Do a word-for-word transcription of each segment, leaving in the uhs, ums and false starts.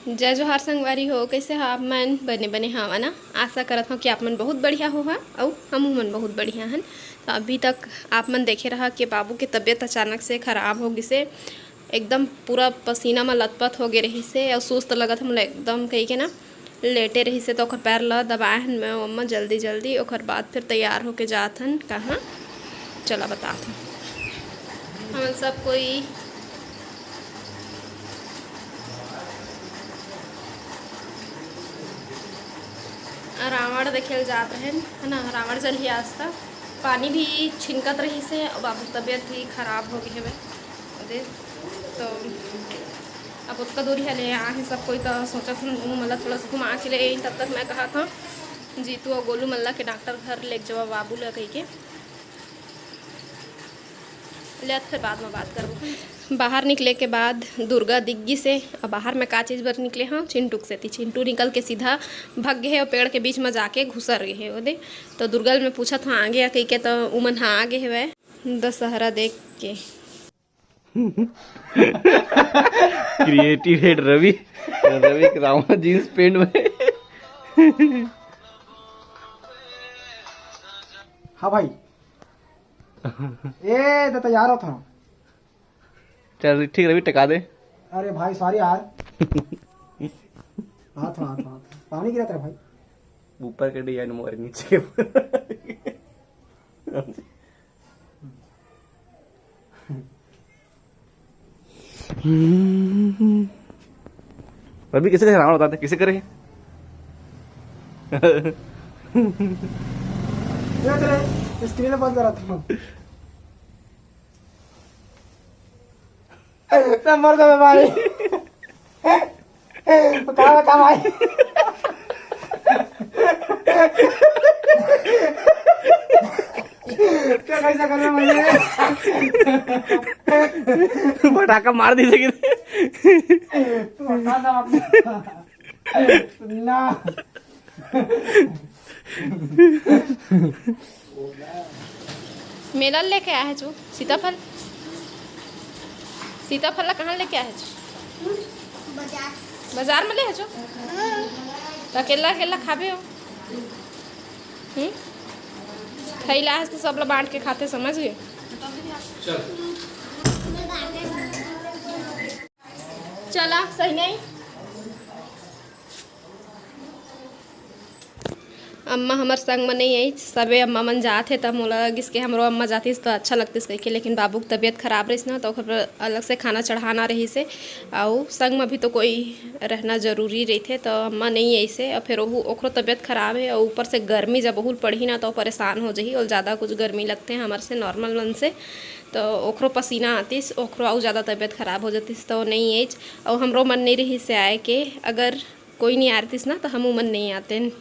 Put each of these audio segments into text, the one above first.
जय जोहार संगवारी हो, कइसे हो आप मन? बने बने हवा ना? आशा करत हव कि आप मन बहुत बढ़िया होहा अउ हमहू मन बहुत बढ़िया हन। तो अभी तक आप मन देखे रहा कि बाबू के तबीयत अचानक से खराब हो गिसे, एकदम पूरा पसीना म लथपथ हो गे रहिसे अउ सुस्त लगत हे मोला एकदम कहिके ना लेटे रहिसे। तो ओकर पैर ल दबाए हन मैं अम्मा जल्दी जल्दी, ओकर बाद फिर तैयार होके जात हन कहाँ, चला बतात हन। हमन सब कोई रावण देखे ल जात रहेन, है ना, रावण जलही आज तक। पानी भी छिनकत रहिसे अउ बाबू तबीयत भी खराब हो गे हवे। ओदे तो अब ओतका दूरिहा ले आए हे सब कोई, तो सोचत हन उमन ला थोड़ा सा घुमा के ले आइन। तब तक मैं कहत हव जीतू अउ गोलू मन ला के डॉक्टर घर लेके जवा बाबू ला कहिके। ले, फिर बाद में बात करबो। बाहर निकले के बाद दुर्गा दिख गिसे। अब बाहर में का चीज बर निकले हव? चिंटू के सेती। चिंटू निकल के सीधा भग गे हे अउ पेड़ के बीच में जाके घुसर गे हे ओदे। तो दुर्गा ल मैं पूछत हव, "आगे आ?" कहिके, तो उमन ह आगे हेवय दशहरा देख के। क्रिएटिव हेड रवि, रवि के रावण जींस पैंट में। हाँ भाई। ए, तो तैयार होत हव। चल ठीक, रवि, टका दे। अरे भाई, सॉरी यार। हाथ, हाथ, हाथ। पानी गिरा तेरा भाई। ऊपर के डिजाइन मोर नीचे के। अभी किसे करे रावण बताते, किसे करे? ये तेरे स्क्रीन में बंद करा था। सब मर जावे भाई। का बता भाई। क्या कैसा करना मुझे? पटाखा मार दी लेकिन। तू बता ना। मेला लेके आए हे जो सीताफल, सीताफल ला कहाँ लेके आए हे जो? बाजार। बाजार में ले हे जो? तो अकेला अकेला खाबे हो? हम्म? खैला है तो सब ला बांट के खाते, समझ गए? चला, सही नहीं? अम्मा हमर संग म नइ आइस, सबे अम्मा मन जात हे, त मोला लगिस कि हमरो अम्मा जातिस त अच्छा लगतिस कहिके, लेकिन बाबू के तबीयत खराब रहिस ना, त ओकर बर अलग से खाना चढ़ाना रहिस हे। अउ संग म भी तो कोई रहना जरूरी रहिथे, त अम्मा नइ आइस हे। अउ फेर ओहू, ओकरो तबीयत खराब हे, अउ ऊपर से गर्मी जब ओहू ल पड़ही ना, त ओ परेशान हो जही। ओला जादा कुछ गर्मी लगथे हमर से, नॉर्मल मन से, त ओकरो पसीना आतिस, ओकरो अउ जादा तबीयत खराब हो जातिस, त ओ नइ आइस। अउ हमरो मन नइ रहिस हे आए के, अगर कोई नइ आतिस ना, त हमू मन नइ आतेन।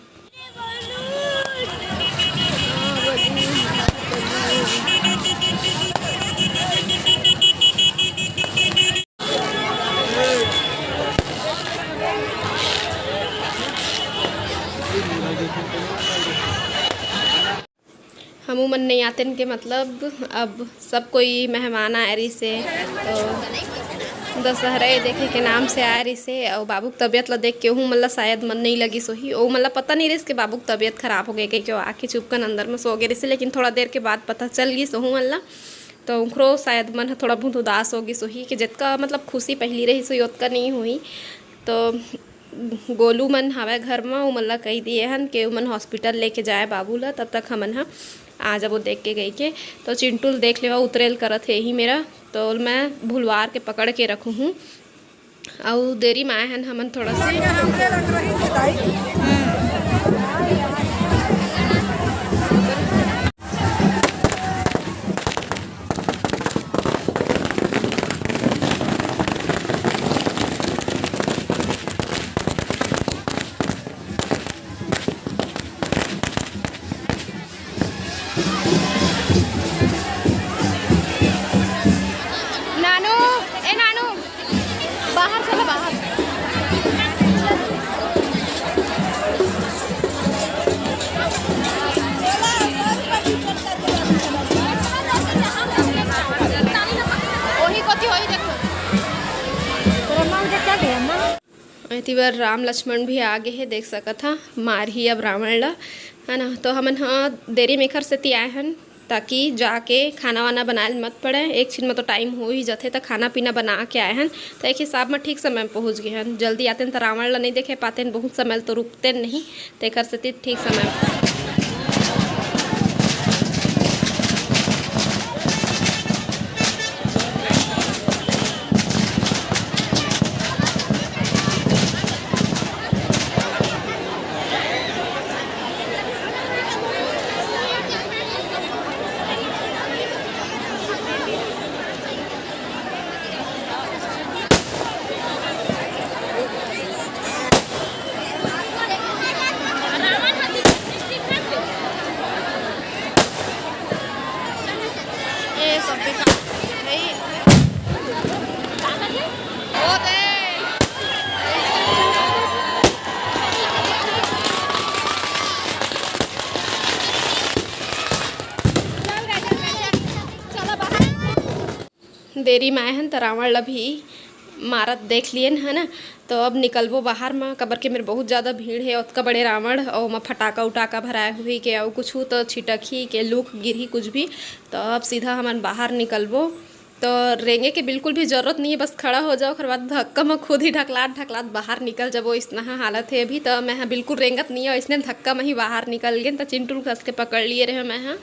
हमू मन नइ आतेन के मतलब, अब सब कोई मेहमान आए रहिस हे, तो दशहरा ए देखे के नाम से आए रहिस हे। अउ बाबू के तबीयत ल देख के ओहू मन ल शायद मन नइ लगिस होही, ओ मन ल पता नइ रहिस के बाबू के तबीयत खराब हो गे कहिके, ओ आके चुपकन अंदर म सो गे रहिस हे। लेकिन थोड़ा देर के बाद पता चल गिस ओहू मन ल, तो ओखरो शायद मन ह थोड़ा बहुत उदास हो गिस होही कि जतका मतलब खुशी पहिली रहिस होही, ओतका नइ होही। तो गोलू मन हवय घर म, ओमन ला कहि दिए हन के ओमन हॉस्पिटल लेके जाए बाबू ला, तब तक हमन ह आ जाबो देख के कहिके। तो चिंटू ल देख लेवा, उतरेल करत हे ही मेरा, तो मैं भुलवार के पकड़ के रखूँ हूँ। अउ देरी म आए हन हमन थोड़ा सा। नानू, ए नानू, बाहर चलो, बाहर। एती बर राम लक्ष्मण भी आ गे हे, देख सकत हा, मारही अब रावण ला, है ना। तो हमन ह देरी में एखर सेती आए हन, ताकि जाके खाना वाना बनाए ल मत पड़े। एक छिन में तो टाइम हो ही जाथे, त खाना पीना बना के आए हन, त एक हिसाब में ठीक समय में पहुँच गए हन। जल्दी आतेन त रावण ला नहीं देखे पातेन, बहुत समय ल तो रुकतेन नहीं, तेकर सेती ठीक समय में। देरी में आए हन, त रावण ला भी मारत देख लियन, है ना। तो अब निकलबो बाहर म, काबर के मेर बहुत ज़्यादा भीड़ हे, ओतका बड़े रावण, अउ ओमा फटाका उटाका भराए हुई के, अउ कुछ तो छिटकही के, लूक गिरही कुछ भी। तो अब सीधा हमन बाहर निकलबो। तो रेंगे के बिल्कुल भी जरूरत नहीं है, बस खड़ा हो जाओ, ओकर बाद धक्का म खुद ही ढकलात ढकलात बाहर निकल जबो। इसना हालत है अभी, तो मैं ह बिल्कुल रेंगत नहीं है, इसने धक्का म ही बाहर निकल गेन। तो चिंटू ल कस के पकड़ लिए रहे मैं ह।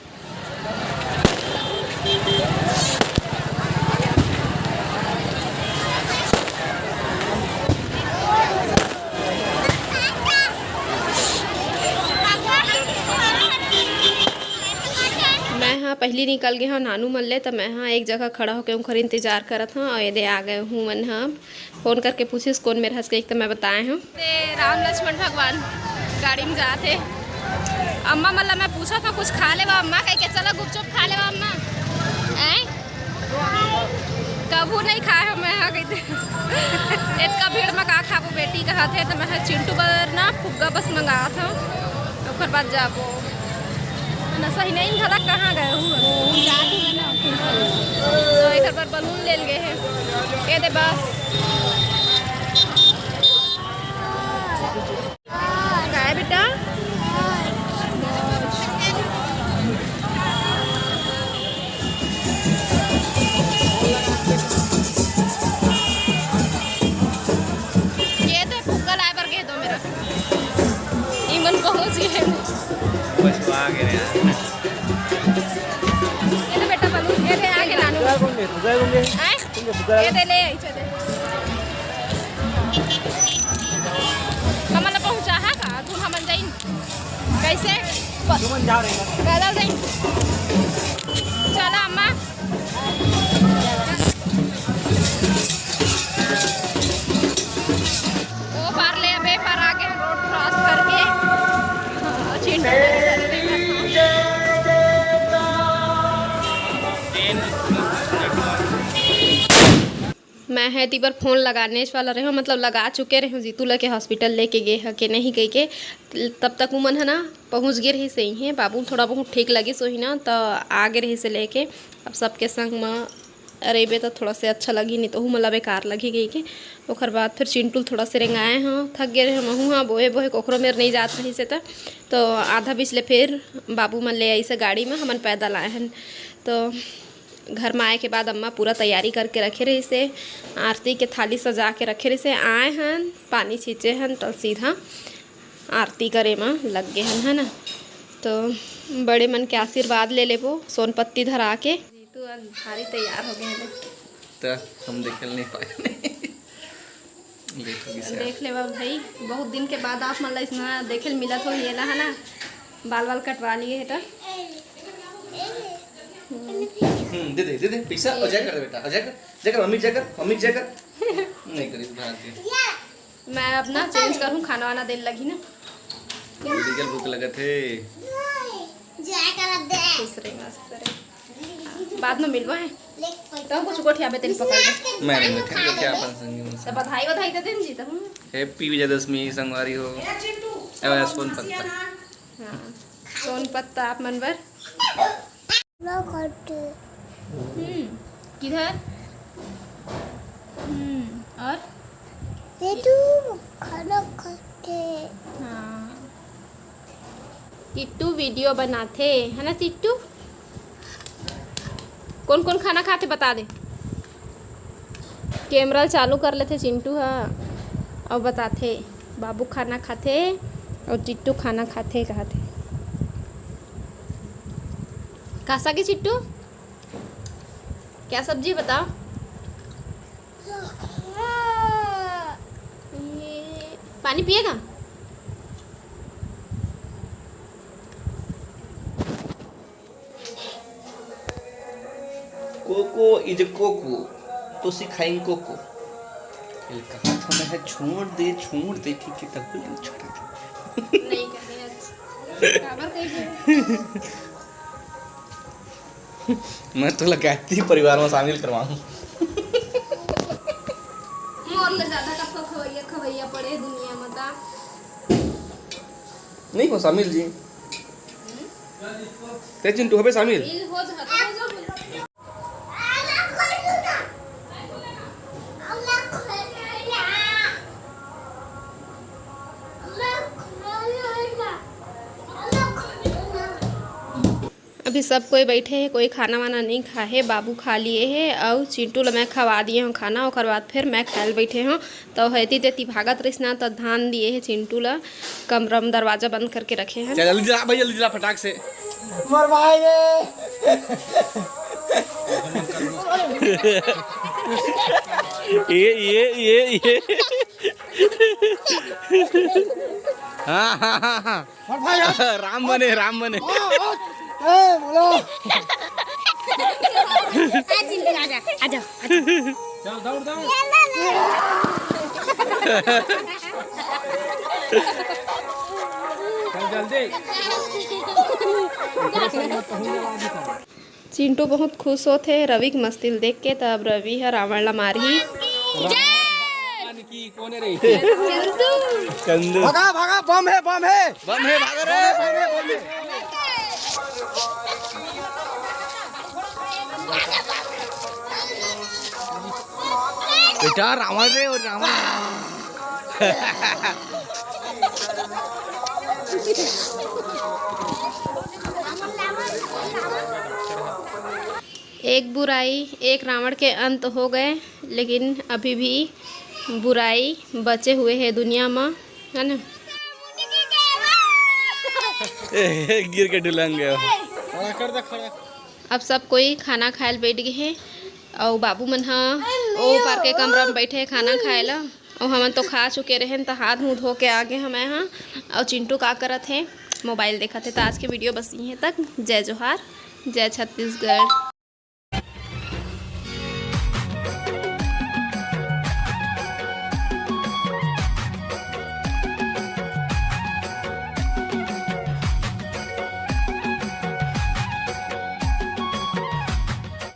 मैं ह पहिली निकल गे हव नानू मन ले, त मैं ह एक जगह खड़ा होके उंखर इंतजार करत हव। अउ एदे आ गए हूँ मन ह। फोन करके पूछिस, "कौन मेर हस?" कहिके त मैं बताए हूँ। ते राम लक्ष्मण भगवान गाड़ी में जात हे। अम्मा मन ला मैं पूछत हव, "कुछ खा लेवा अम्मा?" कहिके, "चलो गुपचुप खा लेवा अम्मा।" ऐं? कभू नहीं खाए हव मैं ह, कहिथे। "इतका भीड़ में का खाबो बेटी?" कहत हे, त मैं ह चिंटू बर ना फुग्गा बस मंगात हव, ओकर बाद जाबो। ना सही नहीं घलक, कहाँ गए हूँ? तो एकर बर बलून लेल गे हे। ये दे बस। काय बेटा? ये दे फुग्गा लाए बर गे दो मेरा। इमन पहुंच गए। बस आ गए यार। ये दे बेटा बलून, ये दे आगे नानू। आए? ये दे ले, इसे दे। हमन ला पहुंचाहा का? तू हमन जाइन। कैसे? प-, तुमन जाओ रे। पैदल जाइन। चला अम्मा। ओ पार ले, अबे पार आगे हम रोड क्रॉस करके। हाँ, चिंटू। मैं ह एती बर फोन लगानेच वाला रहेंव, मतलब लगा चुके रहेंव, जीतू ल के हॉस्पिटल लेके गे ह के नहीं कहिके। तब तक उमन ह ना पहुँच गे रहिस हे, बाबू ल थोड़ा बहुत ठीक लगिस होही ना, त आ गे रहिस हे लेके। अब सबके संग म रहिबे त थोड़ा से अच्छा लगही, नहीं त ओहू मोला बेकार लगही कहिके। ओकर बाद फिर चिंटू ल थोड़ा से रेंगाए हव, थक गे रहेंव महू ह, बोहे बोहे कोखरो मेर नहीं जात रहिस हे त, तो आधा बीच ले फिर बाबू मन ले आइस हे गाड़ी म, हमन पैदल आए हन। तो घर म आए के बाद अम्मा पूरा तैयारी करके रखे रहिस हे, आरती के थाली सजा के रखे रहिस हे। आए हन, पानी छींचे हन, त सीधा आरती करे म लग गे हन, है ना। तो बड़े मन के आशीर्वाद ले लेबो सोनपत्ती धरा के। जीतू आज भारी तैयार हो गए हैं। त हम देखे नहीं पाए। लेट हो गइस यार। देख लेवा भाई, बहुत दिन के बाद आप मन ला इसना देखे ल मिलत होही, एला है ना, बाल वाल कटवा लिए हे त। हम्म, दे दे, दे दे पैसा, और जय कर दे बेटा, और जय कर, जय कर, मम्मी जय कर, मम्मी जय कर। नहीं करिस भाग के। मैं अब ना चेंज करूँ, खाना वाना देन लगी ना। बिल्कुल भूख लगत हे। खुश रहे, मस्त रहे। बाद में मिलवा है। तो कुछ गोठियाबे तेल पकड़ ले। मैं नहीं गोठिया, गोठिया अपन संगी मन से। तो बधाई, बधाई दे देन जी, तो हम। Happy विजयदशमी संगवारी हो। ए, चिंटू, ए, सोन पत्ता। हाँ, सोन पत्ता आप मन बर। हम्म, किधर? हम्म, और? चिट्टू खाना खाथे। हाँ, चिट्टू वीडियो बनाथे, है ना चिट्टू? कौन कौन खाना खाथे बता दे। कैमरा चालू कर लेथे चिंटू ह, अउ बताथे, बाबू खाना खाथे अउ चिट्टू खाना खाथे कहथे। का सागे चिट्टू? क्या सब्जी बताओ? ये पानी पिएगा? कोको इज कोको, तो सिखाइन कोको। ये कहा था मैं, छोड़ दे, छोड़ दे, ठीक है, तब भी नहीं छोड़ा था। नहीं कहे अच्छा। काबर कहे? मैं तो लगाती परिवार में शामिल करवाऊँ। मोर ले ज्यादा कब खवैया, खवैया पड़े दुनिया में ता। नहीं हो शामिल जी। ते चिंटू हबे शामिल। अभी सब कोई बैठे हे, कोई खाना वाना नहीं खा हे। बाबू खा लिए हे अउ चिंटू ल मैं खवा दिए हूँ खाना, ओकर बाद फिर मैं खाए ल बैठे हूँ। तो हेती तेती भागत रहिस ना, तो धान दिए हे चिंटू ल, कमरा में दरवाजा बंद करके रखे हैं। चल जल्दी जला भाई, जल्दी जला फटाक से। मर भाई रे। ये, ये, ये, ये। हाँ, हाँ, हाँ, हाँ। मर भाई यार। राम बने, राम बने। हाँ, हाँ। ए, बोलो। आ चिंटू, आजा, आजा, आजा। चल, दौड़, दौड़। चल, जल्दी। चिंटू बहुत खुश होथे रवि के मस्ती ल देख के, त अब रवि ह रावण ला मारही। भगवान की कोने रही? चंदू। भागा, भागा, बम है, बम है। बम है, भाग रे। बम है, बम है। बेटा, रावण रे, और रावण। एक बुराई, एक रावण के अंत हो गए, लेकिन अभी भी बुराई बचे हुए है दुनिया म, है ना? ए, गिर के ढुलंग गए। खड़ा कर दे, खड़ा। अब सब कोई खाना खाए ल बैठ गए हैं, अउ बाबू मन ह ओ पार के कमरा में बैठे हैं खाना खाए ला। अउ हमन तो खा चुके रहेन, त हाथ मुंह धो के आगे हमें यहाँ। अउ चिंटू का करत हे, मोबाइल देखत हे। त आज के वीडियो बस यहीं तक। जय जोहार, जय छत्तीसगढ़।